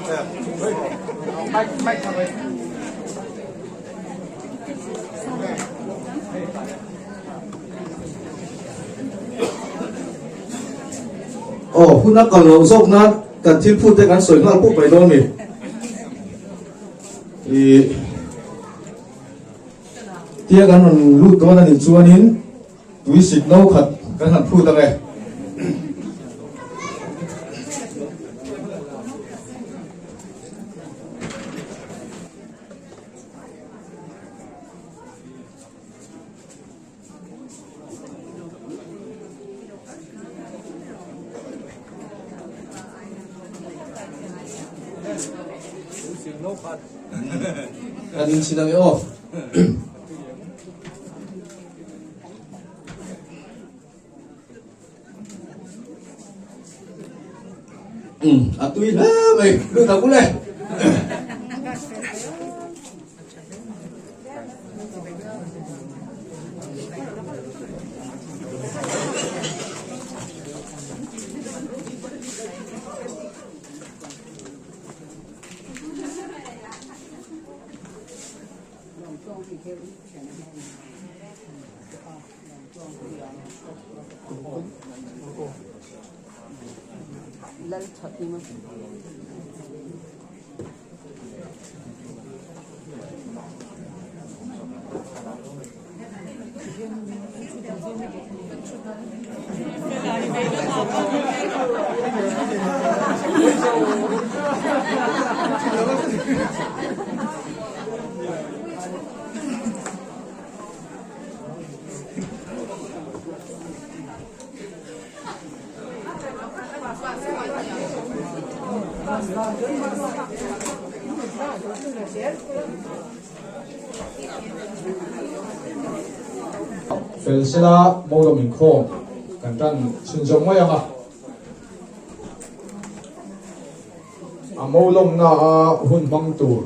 Aw hun a kal loh zawk nan kan thil phut te kan sawi nghal pawp mai dawn ni. Ih tia kan rawn lut dawn a nih chuanin tui sik no khat kan han phut ang e. Kan in sin ang e aw. A tui hle mai, lut ang ule. Fel sela Mawlawm inkhawm kan tan chhunzawm mai ang a. A Mawlawmna a hun hmang tur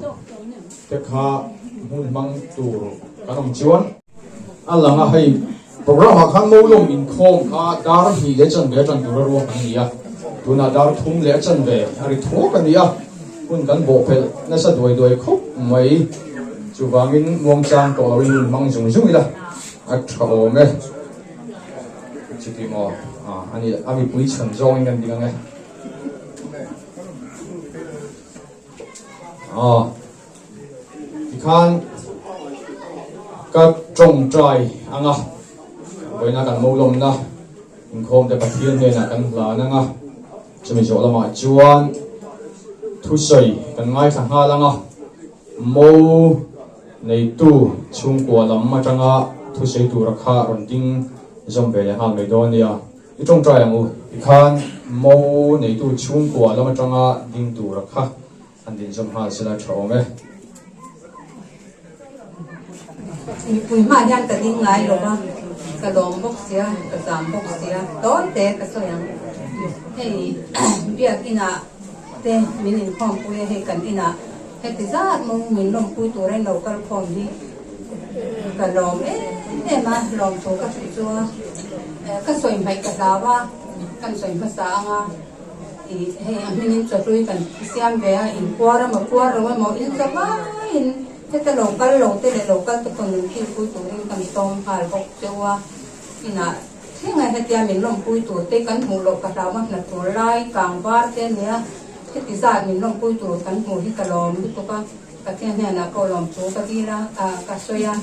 te kha hun hmang tur kan awm chuan a lang a, hei program ah khan Mawlawm inkhawm kha dar hnih leh chanve a tan tur a ruak an ni a, tunah dar thum leh a chanve a ri thuak a ni a, hun kan bawhphelh nasa duai duai khawp mai. Chuvangin muangchang tawh loin hun hmang zung zung ila a tha awm e. Chuti maw a ni a mipui chhan zawngin kan ding ang e. Aw tikhan ka tawngtai ang a, vawiina kan molawmna inkhawm te Pathian hnenah kan hlan ang a, chumi zawh lamah chuan thusawi kan ngaithla nghal ang a, mo neitu chhungkua lam atanga thusawi tura kha rawn ding zawm ve leh nghal mai dawn a nia. I tawngtai ang u. Tikhan Mo neitu chhungkua lam atanga ding tura kha an din zawm nghal sela tha awm e. Mipui hmah hian ka ding ngai lo va, ka lawm bawk sia, ka zam bawk sia, tawn te ka sawi ang. Hei biakinah te min inkhawmpui a, hei kan inah heti zat mo min lawmpui tura in lo kal khawm hi Ka lawm em em a, lawmthu ka hrilh chu a, ka sawi hmaih ka hlau a, kan sawi hmasa ang a, ih hei a hmingin chawhlui kan siam ve a, in puar emaw puar lo emaw in chaw vaiin heta lo kal lo te leh lo kal te pawn min kilpui turin kan sawm nghal bawk cheu a, inah thleng a hetia min lawmpui tur te kan hmuh loh ka hlau a, hna tur lai kang var te ania heti zat min lawmpui tur kan hmuh hi ka lawm lutuk a. Pathian hnenah pawh lawmthu ka dil a, ka sawi a,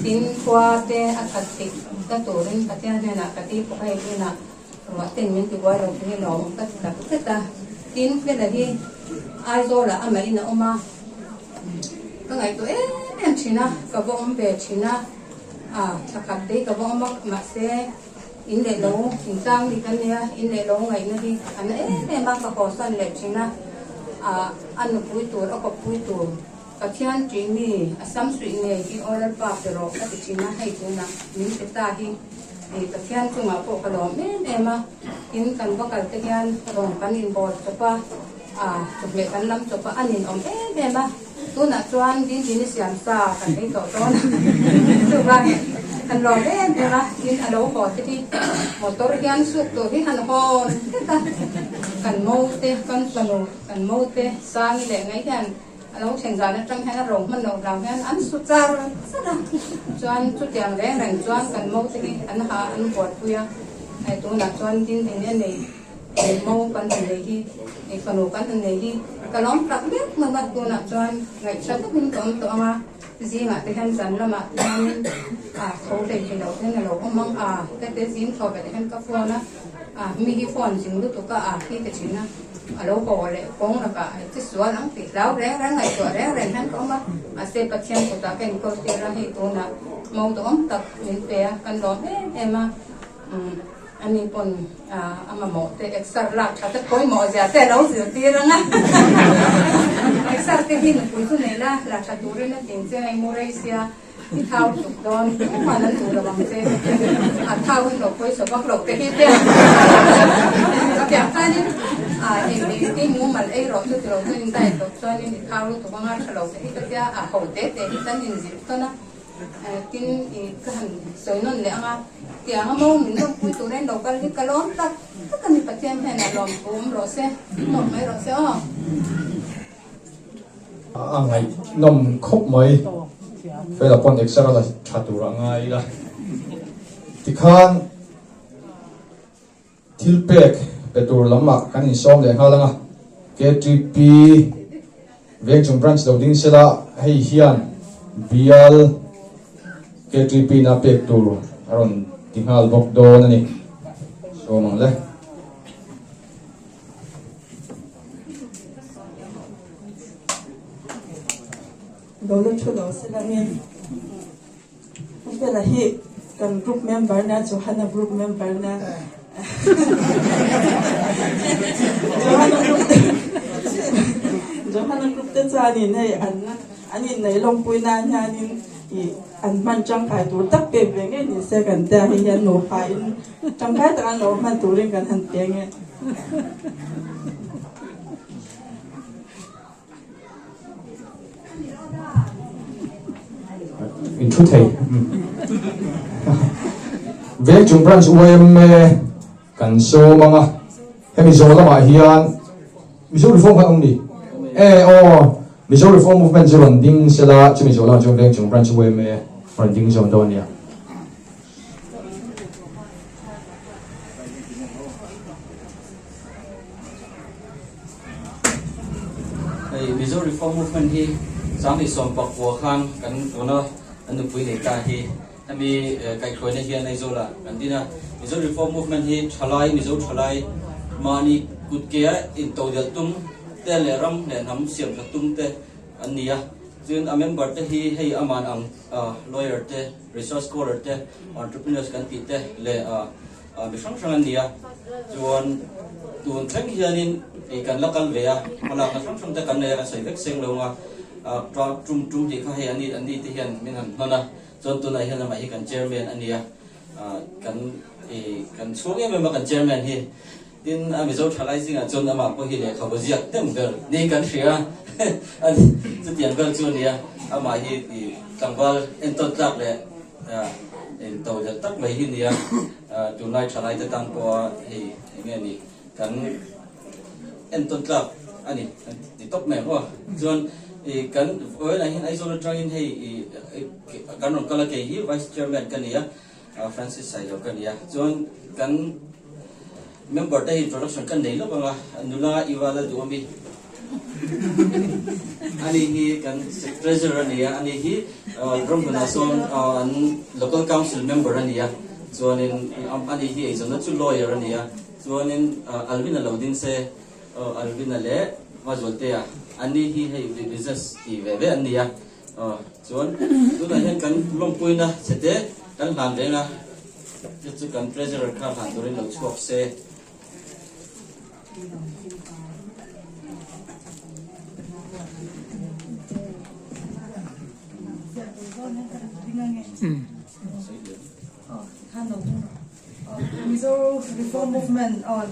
tin khua te a that theih na turin Pathian hnenah ka dil bawk a, hei tunah ruah ten min ti buai lo chu hi lawmawm ka ti tak zet a, tin Fela hi Aizawlah amah in a awm a, ka ngaihtuah em em thin a, ka va awm ve thin a, thla khat te hi ka va awm a, mahse in leh lo intlang dik a nia, in leh lo ngaihna hi a na em em a, ka hawsan leh thin a. A nupui tur, a kawppui tur Pathian ṭih mi a sam suih ngei hi aw Lalpa pe rawh ka ti ṭhin a, hei tunah min pe ta hi Pathian chungah pawh ka lawm em em a, tin kan va kal te hian rawn kan inbawl chawp a, chawhmeh kan lam chawp a, a ninawm em em a, tunah chuan Dindini siam sa kan ei tawh dawn a, chuvangin kan lawm em em a, tin a lo haw te hi motor hian suk tur hi han hawn vek a. Kan mo te, kan fanu, kan mo te Sangi leh ngai hian a lo thlen zan atang hian a ro hman loh hlau hian an su char char a. Chuan chutiang reng reng chuan kan mo te hi an ha an buaipui a, hei tunah chuan dindin a nei. Mo kan han nei hi, i fanu kan han nei hi ka lawm tak mek hmang a, tunah chuan ngaihṭha takin ka awm tawh ang a, zingah te hian zan lamah te hianin a tho hlei thei lo hian a lo awm ang a, ka te zing thaw veleh hian ka phone a, a mi hi phone zing lutuk a, a hi ti thin a, a lo haw leh kawng lakah a che sual ang tih hlau reng reng ngaihtuah reng reng hian ka awm a, mahse Pathian kutah ka inkawl tir a, hei tunah mo duhawm tak min pe a, kan lawm em em a. Ani pawn a mamawh te exer lak tha te pawimawh zia te a lo zirtir ang a. Exer te hi nupui chu nei la, la tha turin a ting che a, i mu rei sia, i thau tuk dawn, tuman an duh lo ang che. A thau in lo pawisa vak lo te hi te tiang khanin eng i mumal ei rawh chu tilo chuan diet loh chuanin i thau lutuk anga tha lo te hi ka tia a ho te te hi kan inzilh tawn a. Tin, i ka han sawi nawn leh ang a, tiang a mo min lawmpui tur in lo kal hi ka lawm tak tak a ni, Pathian hnenah lawm thu awm rawh se, tawk mai rawh se aw. A ngaihnawm khawp mai, Fela pawn exer a la tha tur a ngai ila tikhan thil pek pe tur lamah kan insawm leh nghal ang a, KTP Vengchung Branch lo ding sela hei hian bial KTP na pek tur a rawn ti nghal bawk dawn a ni. Sawm ang le. Lo la thu lo sela nge. Fela hi kan group member na Johanna group member na Johanna group Johanna group te chuanin hei an an innei lawmpui nan hianin ih an hman tangkai tur tak pek ve ngei ni se kan tia hei hian nupa in tangkai taka an lo hman turin kan han pe nge. In thu thei. Vengchung Branch YMA kan sawm ang a, hemi zawh lamah hian Mizo Reform khan awm ni? E aw, Mizo Reform Movement chu rawn ding sela, chumi zawh lamah chuan Vengchung Branch YMA rawn ding zawm dawn a nia. Hei Mizo Reform Movement hi 2019 khan kan tuna an nupui nei ta hi hemi kaihhruaina hian Aizawlah kan din a. Mizo Reform Movement hi thalai Mizo thalai mahni kut kea intodelh tum te leh ram leh hnam siam tha tum te an ni a. Chuan a member te hi hei aman ang lawyer te, research scholar te, entrepreneurs kan tih te leh Mi hrang hrang an ni a, chuan tun thleng hianin kan la kal ve a, hmalakna hrang hrang te kan nei a, kan sawi vek seng lo ang a, tum tum tih kha hei an ni an ni te hian min han hnawn a, chuan tunah hian amah hi kan chairman a ni a, kan kan chhung em em a kan chairman hi, tin a Mizo thalai zingah chuan amah pawh hi lehkhabu ziak hnem ber niin kan hria a ni, chutiang vel chu a ni a, amah hi tlangval entawn tlak leh Eng to leh tak mai hi nia, tunlai thalai te tan pawha hei eng nge ni kan entawn tlak a ni ti tawp mai ang aw. Chuan kan vawiinah hian Aizawl atangin hei kan rawn kal a, kei hi Vice Chairman ka ni a, Francis Sailo ka ni a. Chuan kan member te hi introduction kan nei lawk ang a, nula Iva Lalduhawmi. Ani hi kan treasurer a ni a, ani hi ramhmunah sawn an local council member a ni a, chuanin ani hi eizawnna chu lawyer a ni a, chuanin Alvin-a lo ding se, Alvin-a leh Mazualtea, ani hi hei business ti ve ve an ni a, chuan tunah hian kan lawmpuina chhete kan hlan reng a, chu chu kan treasurer kha hlan turin lo chhuak se. Mizo Reform Movement on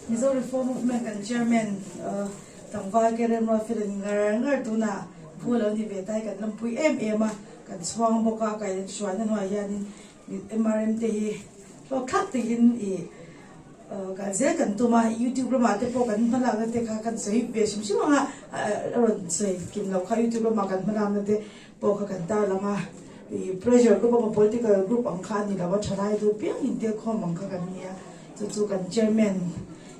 Mizo Reform Movement kan chairman tlangval ke remruat fel an ngar ngar tunah phu a lo ni ve ta hi kan lawmpui em em a kan chhuang bawk a kai hruaina hnuaiah hianin MRM te hi hlawhthlak takin ih. Kal zel kan tum a, YouTube lamah te pawh kan hmalakna te kha kan sawi ve hrim hrim ang a, a rawn sawi kim loh kha YouTube lamah kan hmalakna te pawh kha kan tarlang a, ih pressure group emaw political group ang kha a ni lo a, thalai duh piang intel khawm ang kha kan ni a, chu chu kan chairman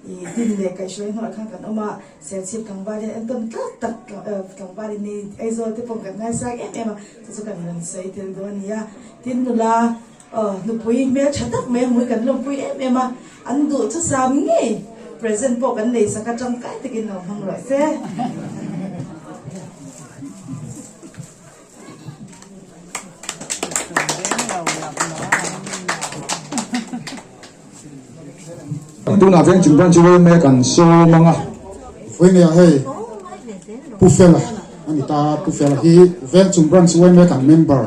ih din leh kaihhruai hnuaiah khan kan awm a, Serchhip tlangval hian entawn tlak tak tlangval in nei Aizawl te pawh kan ngaisang em em a, chu chu kan rawn sawi tel dawn a ni a, tin nula Aw, nupui hmel tha tak mai a hmui kan lawmpui em em a, an duh chu sam ngei present pawh kan nei sak a tangkai takin lo hmang rawh se. Tunah veng chung branch chu mek an sawm ang a. Vawinia hei Pu Fela a ni ta, Pu Fela hi veng chung branch chu mek an member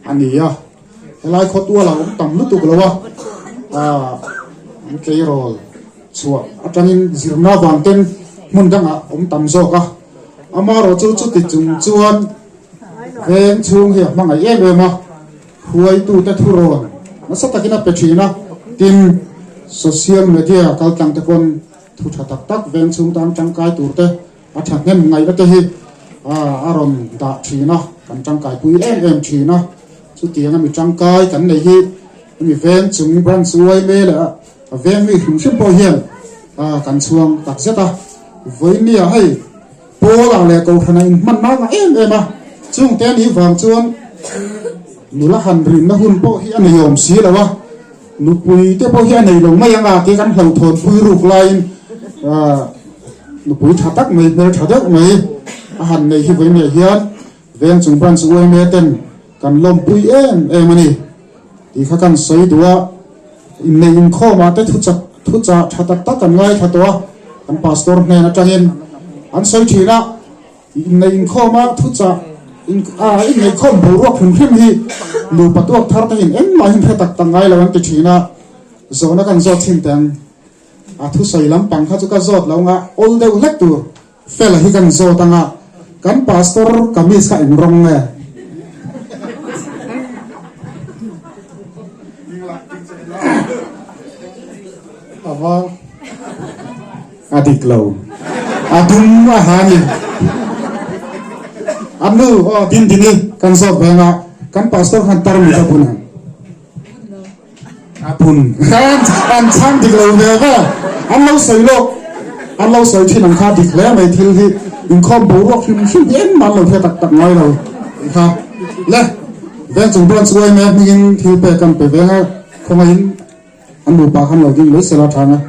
a ni a, helai khawtual a awm tam lutuk lo a, ah an tleirawl chhuah atangin zirna vang ten hmun dangah awm tam zawk a, amaherawh chu chuti chung chuan veng chhung hi a hmangaih em em a. Hruaitute thurawn nasa takin a pe thin a, tin, social media kaltlang te pawn thu tha tak tak veng chhung tan tangkai tur te a thahnem ngaihna te hi a rawn dah thin a, kan tangkaipui em em thin a. Chutiang a mi tangkai kan nei hi mi veng chung branch yma leh a veng mi hrim hrim pawh hian kan chhuang takzet a. Vawinia hei. Paula leh Kohhrana inhman nang a em em a, chungte a nih vang chuan nula han rinna hun pawh hi a nei awm si lo a, nupui te pawh hi a nei lo mai ang a tih kan hlauhthawn pui ruk laiin nupui tha tak mai, hmel tha deuh mai a han nei hi vawiin hian veng chung branch yma ten kan lawmpui em em a ni tih kha kan sawi duh a, inneih inkhawmah te thuchak thuchah tha tak tak kan ngaithla tawh a, kan pastor hnen atangin an sawi thin a, inneih inkhawma thuchah in a inneih khawm boruak hrim hrim hi nupa tuak thar te hian engmah hi hre tak tak ngai lo an ti thin a, zawhna kan zawt thin teng a thusawi lampang kha chu ka zawt lo anga awl deuh hlek tur. Fela hi kan zawt anga kan pastor kamis kha eng rawng nge? A var. A dik lo. A dum a ha ni. A nu aw din dini kan zawt ve anga kan pastor khan tarmit a bun ang. A phun an chhang dik lo ve ve an lo sawi lawk an lo sawi thin ang kha dik hle mai thil hi inkhawm boruak hrim hrim hi engmah an lo hria tak tak ngai lo tih kha le veng chung branch yma hmingin thil pek kan pe veng a khawngaihin an nupa khan lo ding mai sela tha na.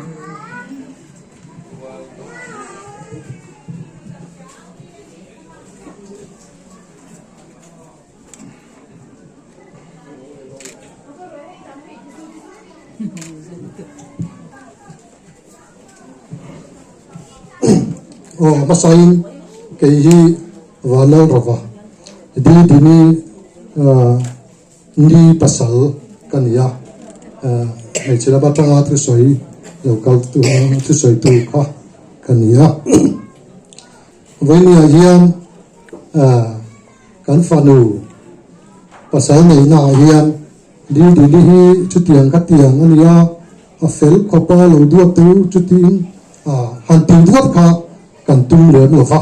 Aw hmasain kei hi Vanlal Rova Didini ni pasal ka ni a, hmeichhe lam atanga thusawi lo kal tu thusawi tu kha ka ni a. Vawinia hian Kan fanu pasal neihna ah hian Dildili hi chutiang ka tiang a nia, a fel khawp a lo duat tu chutiin han tih duat kha kan tum lem lo va,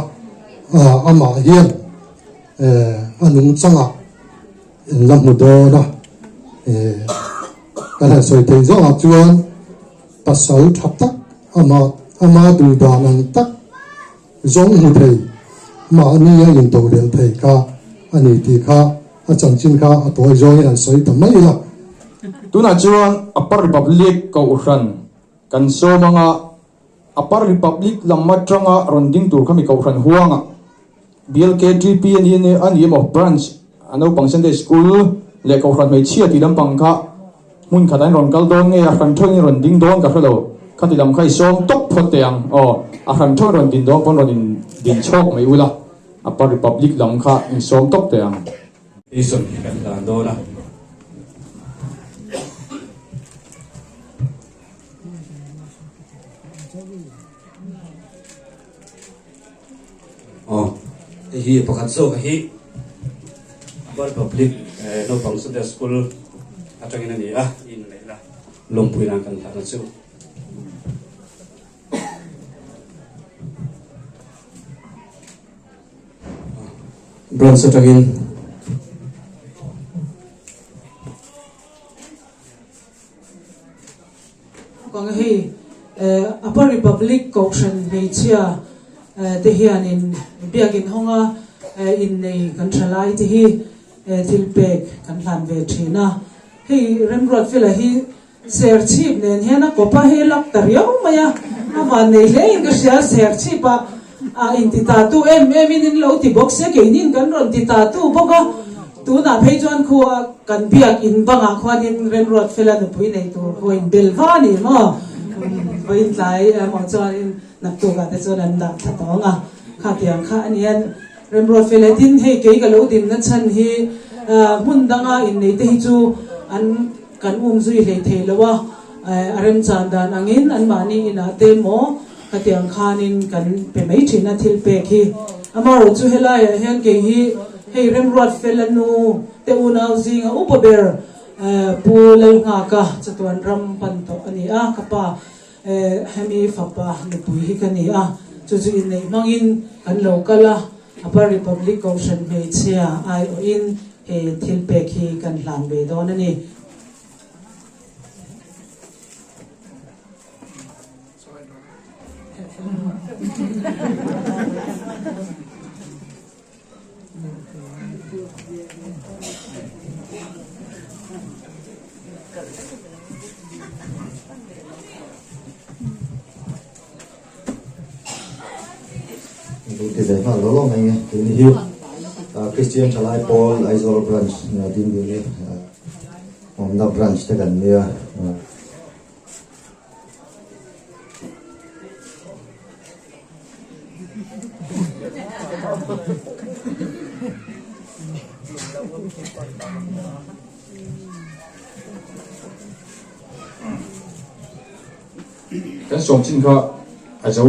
amah hian a nungchangah in la hmu dawn a, kan han sawi theih zawngah chuan pasal tha tak amah ama duh dan ang tak Zawng hmu thei, mahni a intodelh thei kha a ni tih kha a chanchin kha a tawi zawngin an sawi ta mai a. Tunah chuan Upper Republic Kohhran kan sawm anga Upper Republic lam atanga rawn ding tur kha mi Kohhran huangah BLKTP a ni a ni emaw Branch a naupang Sunday School leh Kohhran hmeichhia tih lampang kha Hmun khat ah in rawn kal dawn nge a hran theuh in rawn ding dawn ka hre lo, khati lam kha i sawm tawp phawt teh ang aw, a hran theuh in rawn din dawn pawn rawn in din chhawk mai ula, Upper Republic lam kha in sawm tawp teh ang. Station hi kan hlan dawn a. Aw, hei hi pakhat zawk hi Upper Public naupang Sunday School atangin a ni a, in neihna lawmpui nan kan hlan a chu. Branch atangin. Kawng hei Upper Republic Kohhran hmeichhia te hianin biakin hawnga innei kan tha lai te hi thil pek kan hlan ve thin a. Hei Remruatfela hi Serchhip nen hian a kawp a, hei lak ta riau mai a, a van nei hle in ka hria, Serchhip ah a inti ta tu em em in in lo ti bawk sia, keinin kan rawn ti ta tu bawk a, tunah phei chuan khu a kan biak in bangah khuanin Remruatfela nupui nei tur khu a inbel va a ni maw, vawiin tlai emaw chuanin naktukah te chuan an dah thla tawng a, khatiang kha a nia. Remruatfela tin hei kei ka lo dinna chhan hi hmun danga inneite hi chu an Kan um zui hlei thei lo a, a remchan dan angin anmahni inah te maw khatiang khanin kan pe mai thin a thil pek hi. Amaherawh chu helaiah hian kei hi hei Remruat Fela nu te unau zinga upa ber Pu Lalnghaka chatuan ram pan tawh a ni a, ka pa hemi fapa nupui hi ka ni a, chu chu inneih hmangin kan lo kal a, Upper Republic Kohhran hmeichhia aiawhin he thil pek hi kan hlan ve dawn a ni. Duh ti ve nghal lo lo mai nge tuni hi Christian Thalai Pawl Aizawl Branch ding ding hi awmna branch te kan nia. Kan sawm chin kha a zo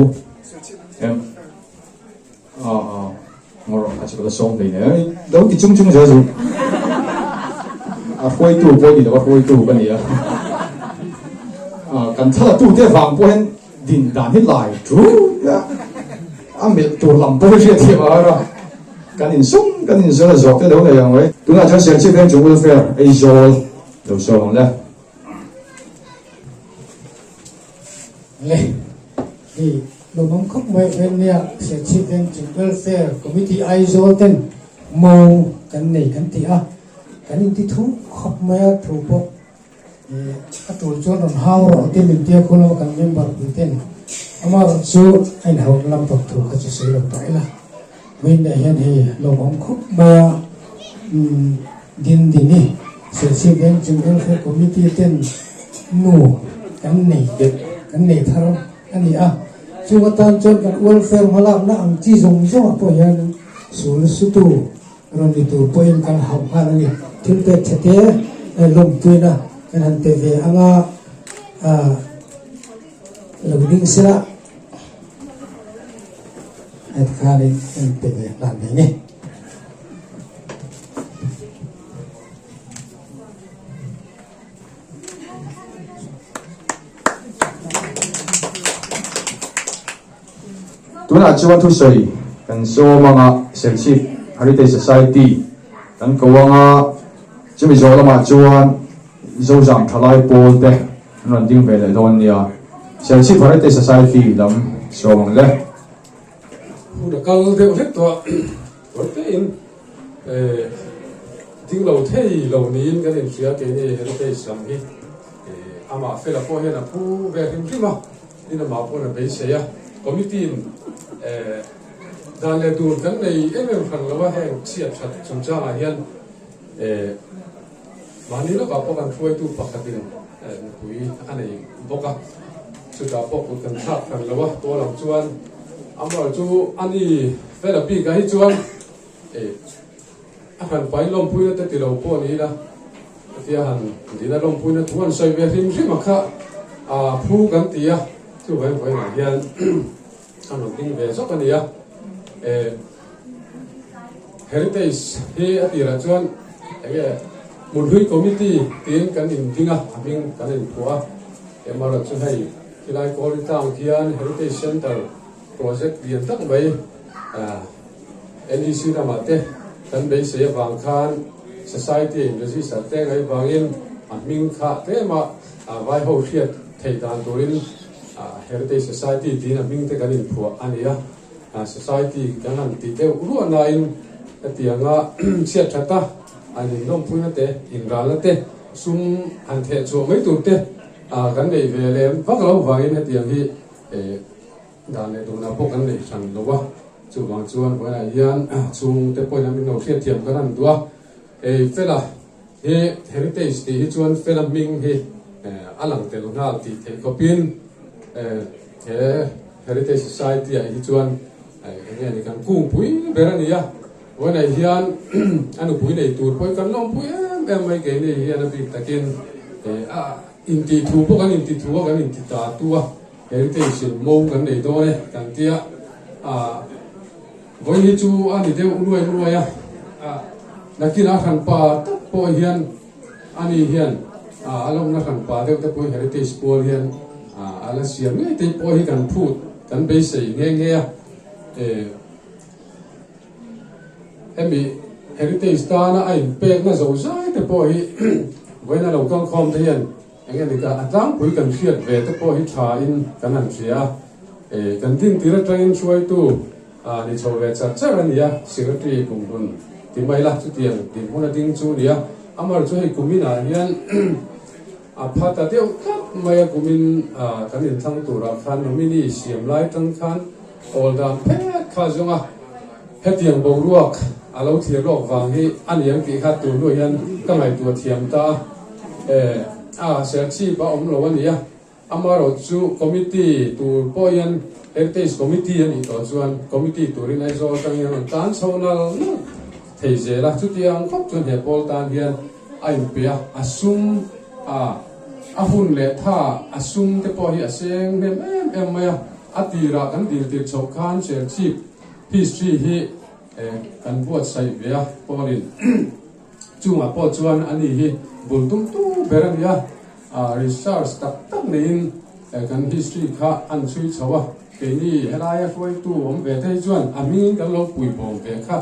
em a a ngawr a chu la sawm hlei nei lo ti chung chung zel zu a hruaitu pawh ni lo a hruaitu ka ni a a kan thla tu te vang pawh hian din dan hi lai thu a melh tur lam pawh hi hriat thiam a har a kan insum kan inzul a zawk te lo nei ang mai tunah chuan Serchhip veng chung welfare Aizawl lo sawm ang le. Le, hei lawmawm khawp mai vel nia Serchhip Veng Chung Welfare Committee Aizawl ten mo kan nei kan ti a, kan inti thu khawp mai a, thu pawh a tul chuan rawn hau rawh te min tia khul lama kan member pui ten amaherawh chu a inhauhna lam pang thu kha chu sawi lo ta ila. Vawiinah hian hei lawmawm khawp mai a, Dindini Serchhip Veng Chung Welfare Committee ten nu kan nei belh, kan nei thar a ni a. Chung atan chuan kan welfare hmalakna ang chi zawng zawngah pawh hian sul sutu rawn ni tur pawhin kan hauh nghal a ni. Thil pek tha te lawmpuina kan han pe ve ang a, lo ding sela. Het khanin kan pe ve hlan mai ni. Tunah chuan thusawi kan sawm anga Serchhip Heritage Society kan ko anga chumi zawh lamah chuan Zozam thalai pawl te an rawn ding ve leh dawn nia. Serchhip Heritage Society lam sawm ang le. Hun a kal deuh hlek tawh a, tawi tein ding lo thei lo niin kan inhria keini Heritage lam hi amah fela pawh hian a phu ve hrim hrim a, tin amah pawhin a beisei a, committee in dan leh dun kan nei em em hran lo a, heng chhiat that chungchangah hian Mahni lawkah pawh kan hruaitu pakhatin nupui a nei bawk a, chutah pawh kut kan thlak hran lo a, pawl ang chuan amaherawh chu a ni fela bikah hi chuan a hran pai lawmpuina te ti lo pawh ni ila hetia han dina lawmpuina thu an sawi ve hrim hrim a kha a phu kan ti a, chuvang vawiinah hian a rawn ding ve zawk a ni a. Heritage hi a tirah chuan enge Hmunhlui Committee tiin kan inding a, a hming kan inphuah a. Emarawh chu hei khilai Kawli Town khian Heritage Centre project lian tak mai NEC ramah te. kan beisei avang khan society a in register te ngai vangin a hming kha tlema vai ho hriat theih dan turin Heritage Society tiin a hming te kan inphuah a ni a. Society kan han ti deuh ruah nain hetianga chhiat that a, an inlawmpuina te, inralna te, sum han theh chhuah mai tur te kan nei ve lem vak lo vangin hetiang hi Dan leh dunah pawh kan neih hran lo a, chuvang chuan vawiinah hian chhungte pawhin an min lo hriatthiam kan han duh a. Hei Fela hi Heritage tih hi chuan Fela hming hi a lang tel nghal tih theih khawpin he Heritage Society ah hi chuan eng nge ni kan kungpui ber a ni a. Vawiinah hian a nupui nei tur pawh hi kan lawmpui em em mai keini hian a bik takin a intih thu pawh kan inti thu a kan inti ta tu a. Heritage in mo kan nei dawn e kan tia ah vawi hi chu a ni deuh luai luai a ah nakin a hranpa tak pawh hian ani hian ah a lawmna hranpa deuh te pawh heritage pawl hian ah a la siam ngei te pawh hi kan phut kan beisei nghe nghe a eh hemi heritage tana a inpekna zo zai te pawh hi vawiin a lo kalkhawm te hian Eng nge ni ka a tlangpui kan hriat ve te pawh hi tha in kan han hria a, e kan din tir atangin hruaitu a ni chho ve char char a nia, secretary kum hun ti mai la chutiang dinhmun a ding chu nia, amar chu hei kumin ah hian a pha ta deuh tlat mai a kumin a kan inthlang turah khan nominee siam lai tang khan awl dan phet kha zawng a, hetiang boruak a lo thlir lawk vang hi a niang tih kha tur hnuah hian ka ngaihtuah thiam ta a. Eh, a Serchhip a awm lo a nia. Amaherawh chu committee tur pawh hian Heritage Committee a nih tawh chuan committee turin Aizawl atang hian rawn tan chho nal nal thei zel a. Chutiang khawp chuan he pawl tan hian a inpe a, a sum a, a hun leh tha a sum te pawh hi a seng hnem em em mai a. A tirah kan dil tir chhoh khan Serchhip history hi kan buatsaih ve a pawlin. Chungah pawh chuan ani hi bul tum tu ber a ni a, research tak tak neiin kan history kha an chhui chho a, keini helaia hruaitu awm ve te hi chuan a hmingin kan lo puibawm ve kha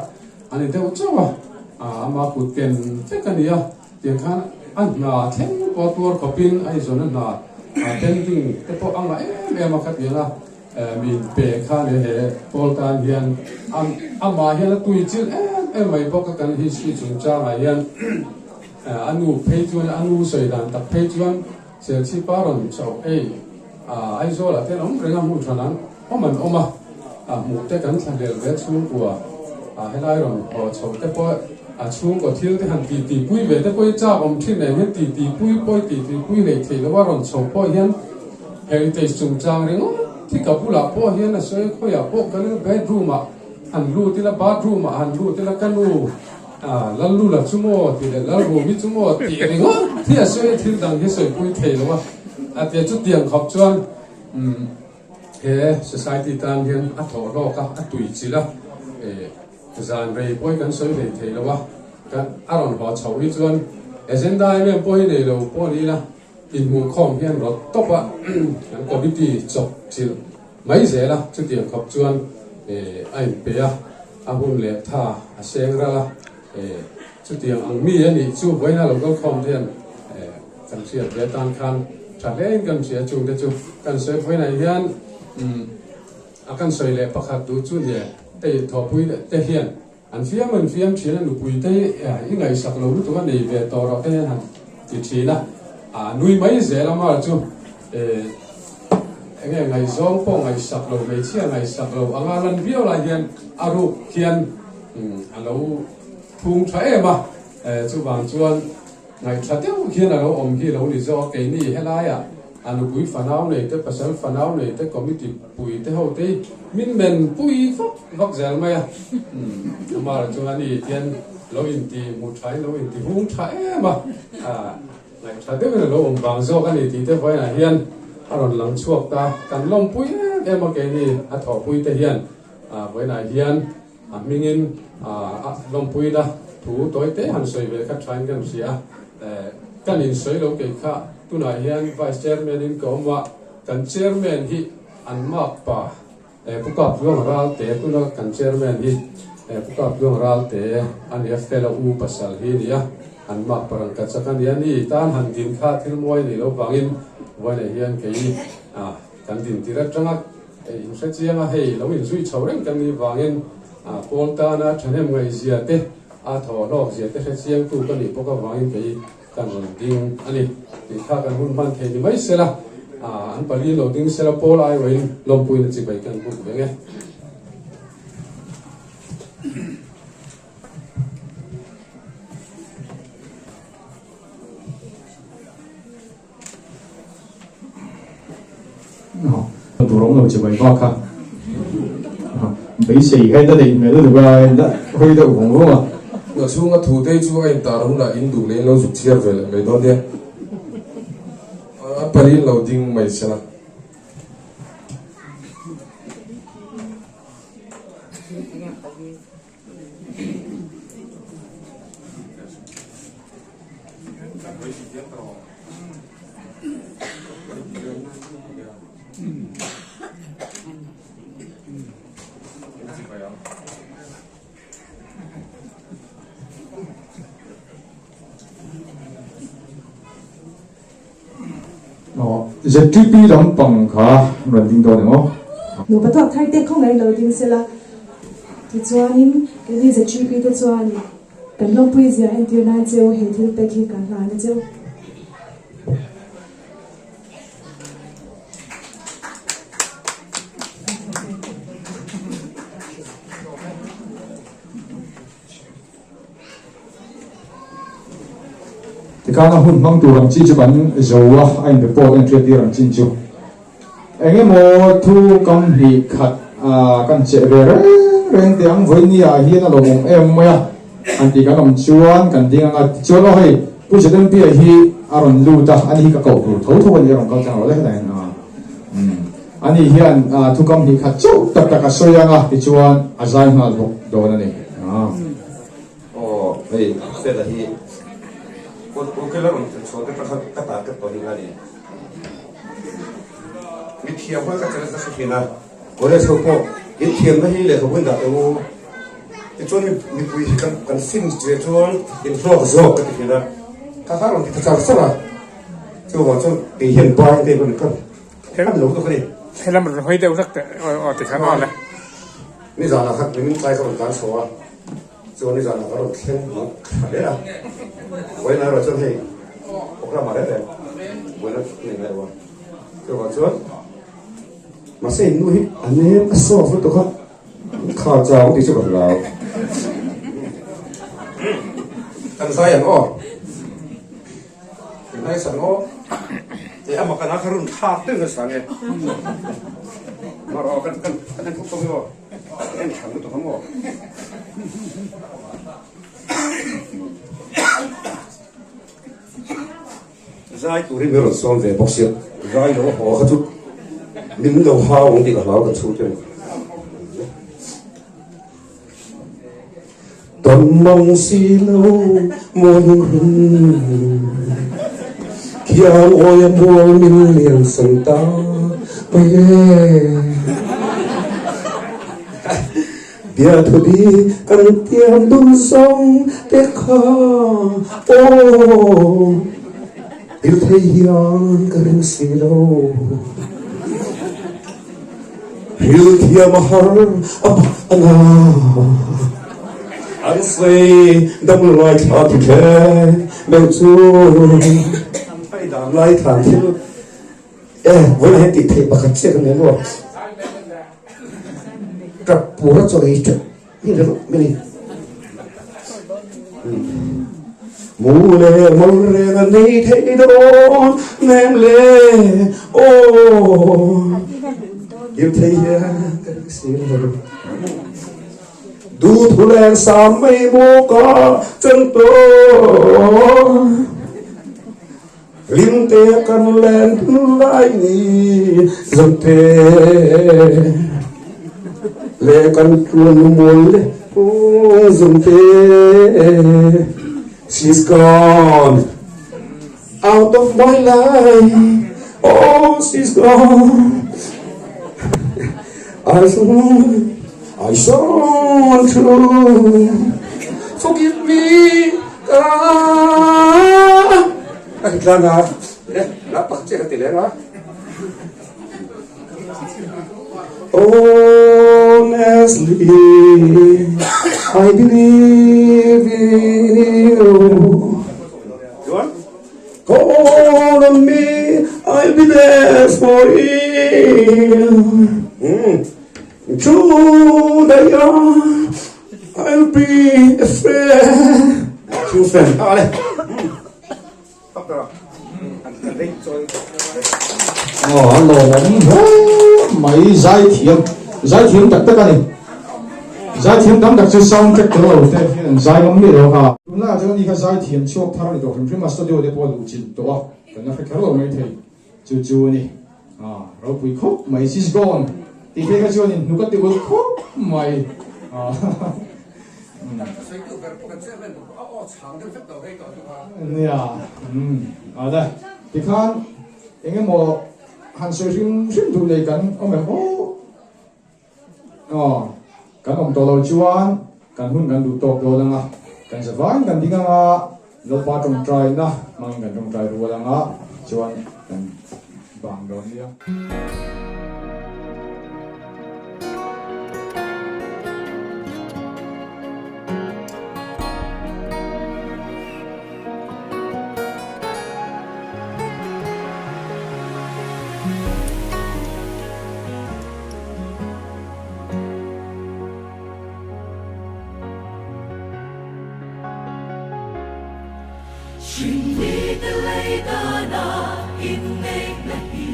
a ni deuh chauh a, ama kut ken vek a ni a, tiang khan a hna thleng pawh tuar khawpin a inzawn a hna pending te pawh a ngah em em a khatiang a. Min pe kha leh he pawl tan hian amah hian a tui chilh em em mai bawk a, kan history chungchangah hian a nu phei chuan a nu sawi dan tak phei chuan Serchhipa rawn chauh ei Aizawlah te an awm reng a, hmun than an awm an awm a, hmuh te kan thlahlel ve chhungkua helai rawn haw chhoh te pawh a chhungkaw thil te han ti ti pui ve te pawh hi chak awm thin nen hian ti ti pui pawh ti ti pui hleih theih loh a rawn chhoh pawh hian Heritage chungchang ringawt hi ka bulah pawh hian a sawi khawiah pawh ka lil bedroom ah han lut ila bathroom ah han lut ila ka nu ah Lallula chu maw tih leh Lalrumi chu maw tih ringawt hi a sawi a thil dang hi sawipui thei lo a a tia chutiang khawp chuan umm he society tan hian a thawh hlawk a a tui chilh a eh zan rei pawh hi kan sawi hlei thei lo a kan a rawn haw chhoh hi chuan agenda em em pawh hi nei lo pawh ni ila. Inhmuhkhawm hian rawt tawp a, kan committee chawp chilh mai zel a, chutiang khawp chuan a inpe a, a hun leh tha a seng ral a, chutiang ang mi a nih chu vawiina lo kal khawm te hian kan hriat ve atan khan tha hlein kan hria chungte chu kan sawi vawiinah hian a kan sawi leh pakhat duh chu nia hei thawhpui te hian An fiam an fiam thin a, nupui te hi i ngaihsak lo lutuk a nei ve tawh rawh te hian han ti thin a, a nui mai zel a mar chu enge ngaihzawng pawh ngaihsak lo, hmeichhia ngaihsak lo anga lan viau lai hian a ruk hian a lo phung tha em a, chuvang chuan Ngaihthla deuh hian a lo awm hi lo ni zawk a, keini helaiah a nupui fanau nei te, pasal fanau nei te, committee pui te ho te hi min men pui vak vak zel mai a. Umm amah chuan ani hian lo inti hmu tha in lo inti hung tha em a, ngaihthla deuhin a lo awm vang zawk a ni tih te vawiinah hian a rawn lang chhuak ta. Kan lawmpui em em a keini a thawhpui te hian vawiinah hian A hmingin a lawmpuina thu tawi te han sawi ve kha thain kan hria a, kan insawi lo kei kha tunah hian Vice Chairman in ka awm a, kan Chairman hi an makpa Pu Kap Tluang Ralte tuna kan Chairman hi. Pu Kapluang Ralte a nia, Fela u pasal hi a ni a, an mak parang ka chak a nia, ni tan han din kha thil mawi a nih loh vangin vawiinah hian kei kan din tir atanga inhre chiang a, hei lo inzui chho reng kan nih vangin pawl tana thahnem ngaihzia te a thaw hlawk zia te hre chiangtu ka nih bawk avangin kei kan rawn ding a ni tih kha kan hun hman thei ni mai sela, an pali lo ding sela pawl aiawhin lawmpuiin a chibai kan buk veng e. Tur awm lo chibai vak kha beisei kha in la neih hmel lutuk a, in la hawi deuh vawng vawng a. A chhunga thu te chu a intar hunah in duh leh in lo zuk chhiar ve leh mai dawn nia. A pali in lo ding mai sela. ZTP lampang kha rawn ding dawn emaw? Nupa tawk thar te khawngaih lo ding sela, tichuanin keini ZTP te chuan kan lawmpui zia entir nan cheu he thil pek hi kan hlan a cheu. Tikhan a hun hmang tur ang chi chu kan zo a, a in report a inhriat tir ang chin chu. Eng emaw thu kam hnih khat kan cheh ve reng reng teh ang, vawinia ah hian a lawmawm em mai a, han tih kan awm chuan kan ding ang a, tichuan aw hei Pu Zmpa hi a rawn lut a, ani hi ka koh tur tho tho a ni, a rawn kal tlang lo le hetah hian ani hian thu kam hnih khat chauh tak tak a sawi ang a, tichuan a zai nghal bawk dawn a ni. Aw hei Fela hi Ukil a rawn tel chhuah te kha ka target tawh hi nga ni. Mi thiam hawi ka challenge nasa thin a, college ho pawh in thiamna hi lehkhabu in dah teh u. Tichuan mipui hi kan sim ve chuan in hlawk zawk ka ti thin a, kha kha rawn ti ta char char a, chuvang chuan kei hian bai te ka kan lo tuk a ni. Helam rawn hawi deuh hlek teh aw ti khan aw le. Nizanah khan min tlai ka rawn tlan chho a. Chuan nizanah ka rawn thleng hmuh tha hle a, vawiin erawh chuan hei programme ah reng reng vawiin a nei ngai lo a, chuvang chuan mahse in nu hi a nem a soft lutuk a, kha chau tih chu ka hlau. Kan zai ang aw, kan zai sang aw, e ama kana kha run thlak deuh nasa nge, mar aw kan kan kan en khawp tawh hi aw. En tha lutuk a maw? Zai turin min rawn sawm ve bawk sia, zai lo haw kha chu min lo hau ang tih ka hlau kan chhung ten. Tawn mang si lo mawi hun Khiang awi a mual min lian san ta mai e Bia thu di kan tiam dun zawng te kha aw Dil thei hian ka ring si lo. Thil thiam a har a pak a na. An sawi dam lai thla ti thleng meuh chu ai dan lai thlan thil e vawiin hian tih theih pakhat chiah ka nei maw tap pura chaw ei tap mi le mi ni mu le mol reng a nei thei dawn nem le aw Him thei hian ka ring si lo Du thu leng sam mai maw ka chan tawh Lim te kan len lai ni zam te Le kan tuan mual le zum te She's gone out of my life Oh she's gone I I so untrue Forgive me ka Ka ti tlang a Le la pak che ka ti leng a Honestly I believe in you Chuan Call on me I'll be there for you mm. Through the year I'll be a friend True friend Ah le Aw a lawmawm hle mai zaithiam zaithiam tak tak a ni zaithiam tam tak chu sound track tel lo te hian an zai ngam miah lo kha tunlaiah chuan ani kha zaithiam chhuak thar a ni tawh hrim hrim a studio te pawh a luh chilh tawh a kan la hre kher lo mai thei chu chu a ni a ropui khawp mai she's gone tih phei kha chuan in hnuk a ti ulh khawp mai a. Nia, umm, a le, tikhan eng emaw han sawi hrim hrim duh nei kan awm em aw? Aw, kan awm tawh lo chuan kan hun kan duh tawk dawn ang a, kan za vaiin kan ding ang a, Lalpa tawngtaina hmangin kan tawngtai rual ang a, chuan kan bang dawn nia. Hringmite lei dana inneihna hi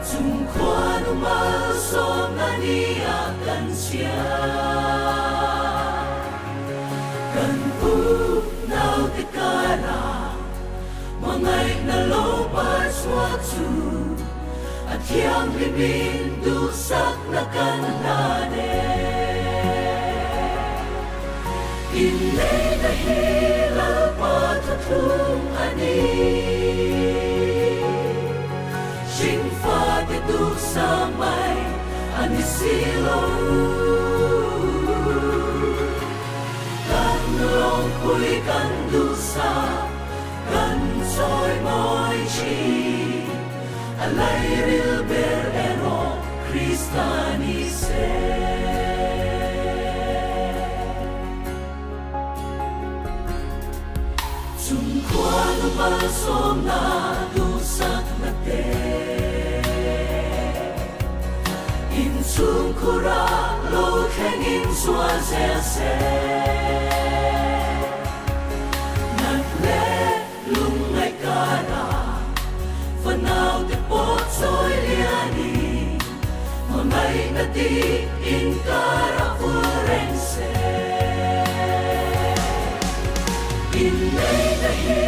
Chung khuanu malsawmna nia kan chhia. Kan u naute kara hmangaihna lo par chhuak chu a thianghlimin duhsakna kan hlan e. Inneihna hi Lalpa thuthlung a ni. Hringfate duhsa mai a ni si lo. Kan lawmpui kan duhsa kan chawi mawi thin. A lairil ber erawh Krista ni se. Chung khuanu malsawmna duhsakna te inchhung khura lo thlengin zual zel se. Nat leh lungngaih kara fanaute pawh chawi lianin hmangaihna dik inkara vul reng se. Inneihna hi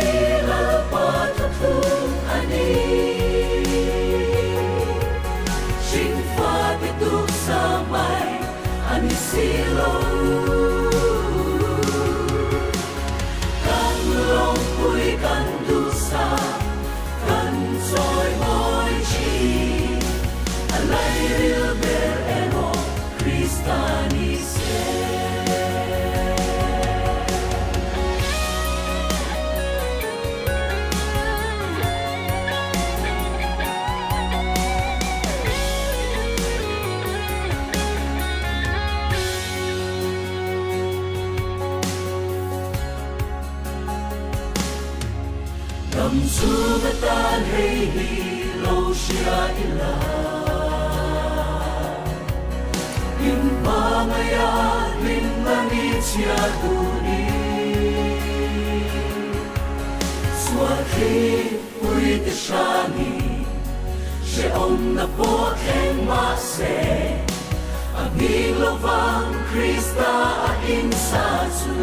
Lalpa thuthlung a ni. Hringfate tuksa mai a ni si lo. Kan lawmpui kan duhsa kan chawi mawi thin. A lairil ber erawh Krista ni se. Dam chhung atan hei hi lo hria ila. In hmangaih a hlimna ni chhia duhni. Sual thli pui te hrani hrehawmna pawh thleng mahse a nghing lovang Krista a insa chu.